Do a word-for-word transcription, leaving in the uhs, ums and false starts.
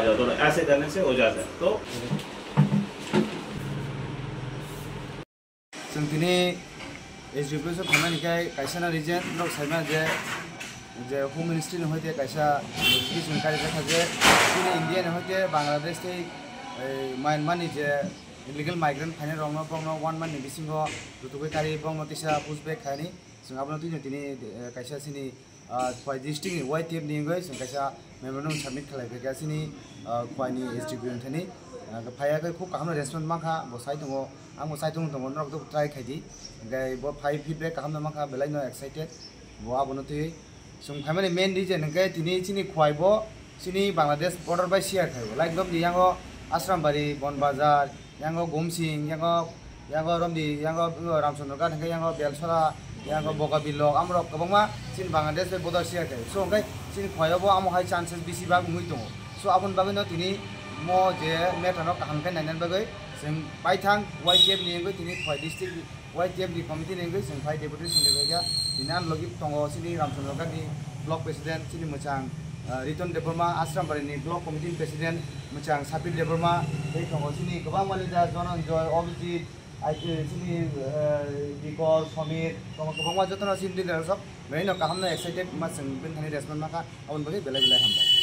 Joto S A channel se oja se. To Chwng tini S D P S o phaimani khe kaisa na reason norok saimano je, je Home Ministry ni hoite kaisa notification kari jakha je chini India ni hoite Bangladesh tei, eh, Myanmar ni je illegal migrant phainai rokno bongno one month ni bisingo rutugwi kari bongno kisa push back khaini. Chwng abono twi tini, eh, kaisa chini, ah, Khwai district ni Y T F ni wngwi chwng kaisa memorandum submit khlai phaikha chini, ah, Khwai ni S D P O ni thani. Ah, phaiya khe khub kaham response mankha, bo sai tongo, ang bo sai tongo, tongo, norok try khai di. Hwnkhe bo phai feedback kaham no mankha, belai no excited, bo abono twi. Chwng phaimani main reason hwnkhe tini chini Khwai bo chini Bangladesh border bai share khai o. Like romdi yango Asrambari, Bonbazar, yango Gumsing, yango, yango romdi, yango Ramchandra Ghat hwnkhe yango Belsora, yango Bogabilok, amorok kwbangma chini Bangladesh bai border share khai o. So hwnkhe chini Khwai o bo amo hai chances bisi bak wngwi tongo. So aboni bagwi no tini mo je matter no kaham khe nainani bagwi chwng paithang Y T F ni wngwi tini Khwai district Y T F ni committee ni wngwi chwng phai deputation ni wngwi kha. Bini ang logi tongo chini Ramchandra Ghat ni block president chini mwchang, ah, Riton Debbarma, Asrambari ni block committee ni president mwchang Sapir Debbarma, tei tongo chini kwbangma leader Dhananjoy, Abhijit, ai, chini, ah, Dikor, Somir, tongo kwbangma jotono chini leader rok belai no kaham no excited ma chwng bini thani response mankha, aboni bagwi belai belai hambai.